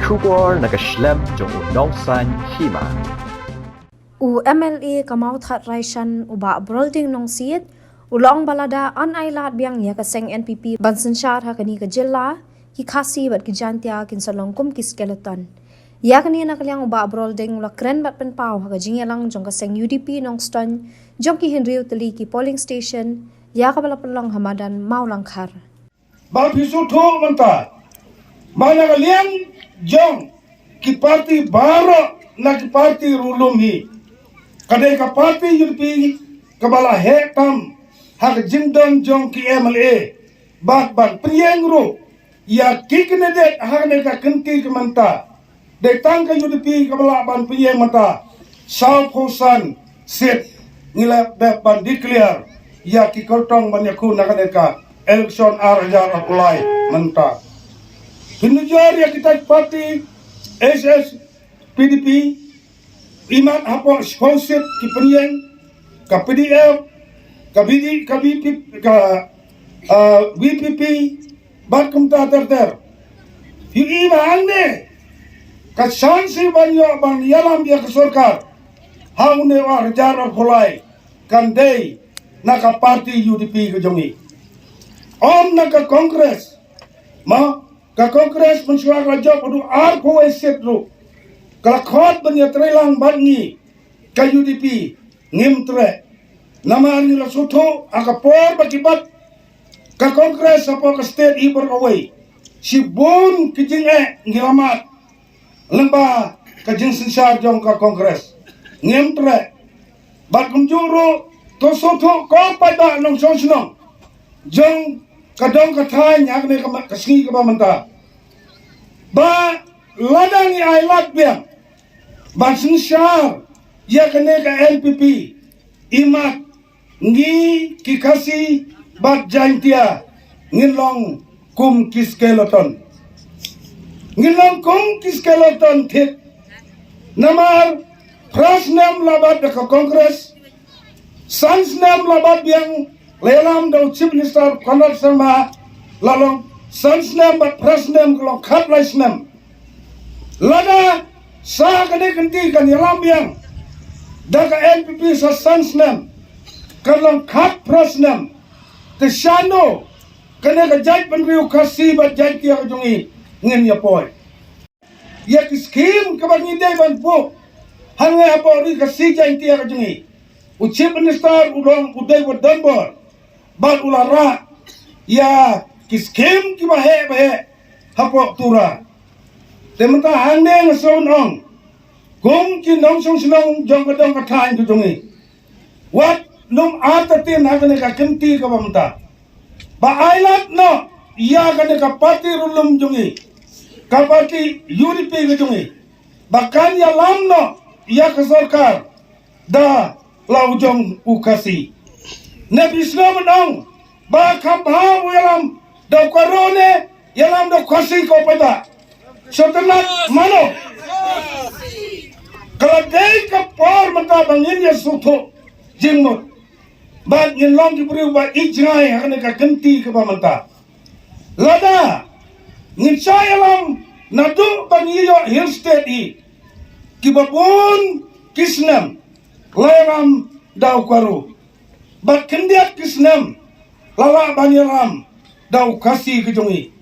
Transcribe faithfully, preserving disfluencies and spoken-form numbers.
Khubor na ka shlem jong u Nongsaiñ Hima. U M L A ka Mawthadraishan u Bah Brolding Nongsiej u la ong ba lada yn ailad biang ïa ka seng N P P ban synshar ha kane ka jylla, ki Khasi bad ki Jaintia kin sa long kum ki skeleton. Ïa kane na ka liang u Bah Brolding u la kren bad pynpaw ha ka jingïalang jong ka seng U D P Nongstoiñ jong ki hynriew tylli ki polling station, ïa kaba la pynlong ha madan Mawlangkhar. Ba phi sngewthuh mynta, ba na ka liang jong ki parti baroh, na ki parti ruh lum hi, ka dei ka parti U D P kaba la heh tam ha ka jingdon jong ki M L A bad ban pynïeng ruh ïa ki candidate ha kane ka kynti ka mynta. Dei tang ka U D P kaba lah ban pynïeng mynta, saw phew san seat ngi la dep ban declare ïa ki kyrtong ban ïakhun na kane ka election ar hajar arphew lai mynta. Phin nujor ïa kita ki parti, S S P D P, imat hapoh shiphew seat ki pynïeng, ka P D F, ka B D, ka B P, ka, ah, V P P, bad kumta ter ter. Ïohi ba hangne ka chance ban ïoh ban ïalam ïa ka sorkar ha une u ar hajar arphew lai kan dei na ka parti U D P ka jong ngi. Ym na ka Congress. Ma, ka Congress mynshuwa ka la jop haduh arphew wei seat ruh, ka la khot ban ïatreilang bad ngi ka U D P, ngim treh. Namar ngi la sngewthuh ha ka por ba ki bat ka Congress hapoh ka state hi baroh kawei, shibun ki jingeh ngi la mad lyngba ka jingsynshar jong ka Congress. Ngim treh. Bad kumjuh ruh to sngewthuh ko paidbah nongshong shnong jong ka dong ka thaiñ ha kane ka, ka sngi kaba mynta, ba lada ngi ailad biang ban synshar ïa kane ka N P P, imat ngi ki Khasi bad Jaintia ngin long kum ki skeleton. Ngin long kum ki skeleton thied. Namar phra snem la bat da ka Congress, san snem la bat biang, la ïalam da u Chief Minister Conrad Sangma, la long san snem bad phra snem, ka long khatlai snem. Lada sa kane ka kynti kan ïalam biang da ka N P P sa san snem, kan long khatphra snem, te shano kane ka jaitbynriew Khasi bad Jaintia ka jong ngi ngin ïa poi? Ïa ki skim kaba ngi dei ban buh hangne hapoh ri Khasi Jaintia ka jong ngi, u Chief Minister u long u dei u donbor bad u la rah ïa ki skim kiba heh ba heh hapoh Tura. Te mynta hangne nga sngewbha ong, kum ki nongshong shnong jong ka dong ka thaiñ ka jong ngi, wat nym artatien ha kane ka kynti kaba mynta, ba ailad noh ïa kane ka parti ruh lum jong ngi, ka parti U D P ka jong ngi, ba kan ïalam noh ïa ka sorkar da la u jong u Khasi. Ne phi sngewbha ong ba kham bha u ïalam da u Garo ne ïalam da u Khasi ko paidbah? Sngewtynnat mano? Ka la dei ka por mynta ba ngin ïa sngewthuh jingmut bad ngin long ki briew ba ïeit jngai ha kane ka kynti kaba mynta. Lada ngin shah ïalam naduh ba ngi ïoh Hill State hi, kiba bun ki snem la ïalam da u Garo, bad khyndiat ki snem la lah ban ïalam da u Khasi ka jong ngi.